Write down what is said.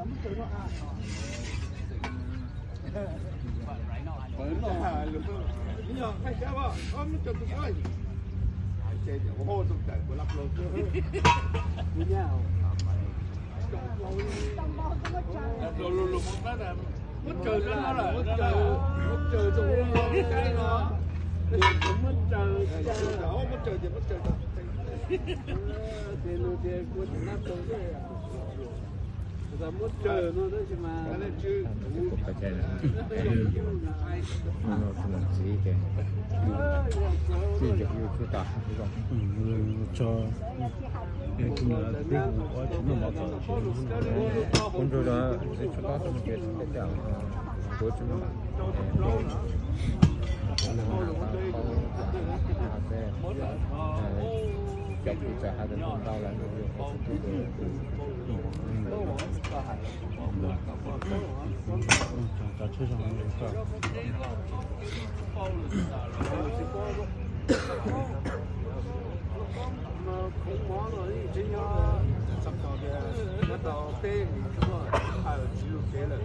Muab tsaws, muab tsaws, muab tsaws, muab tsaws, muab tsaws, muab tsaws, muab tsaws, muab tsaws, muab tsaws no tab sis mas. Kuv ntsuag tsis muaj mov txog, kuv ntsuag tsis tau txog tias tsis tau, kuv tsis muaj. Cov kuv txawm hais tias ntau lawm. Cov tsheb zoo. Khoob mov no yeej tsis nyob, tau peb hlis tsuag, tsis lug kev lawm.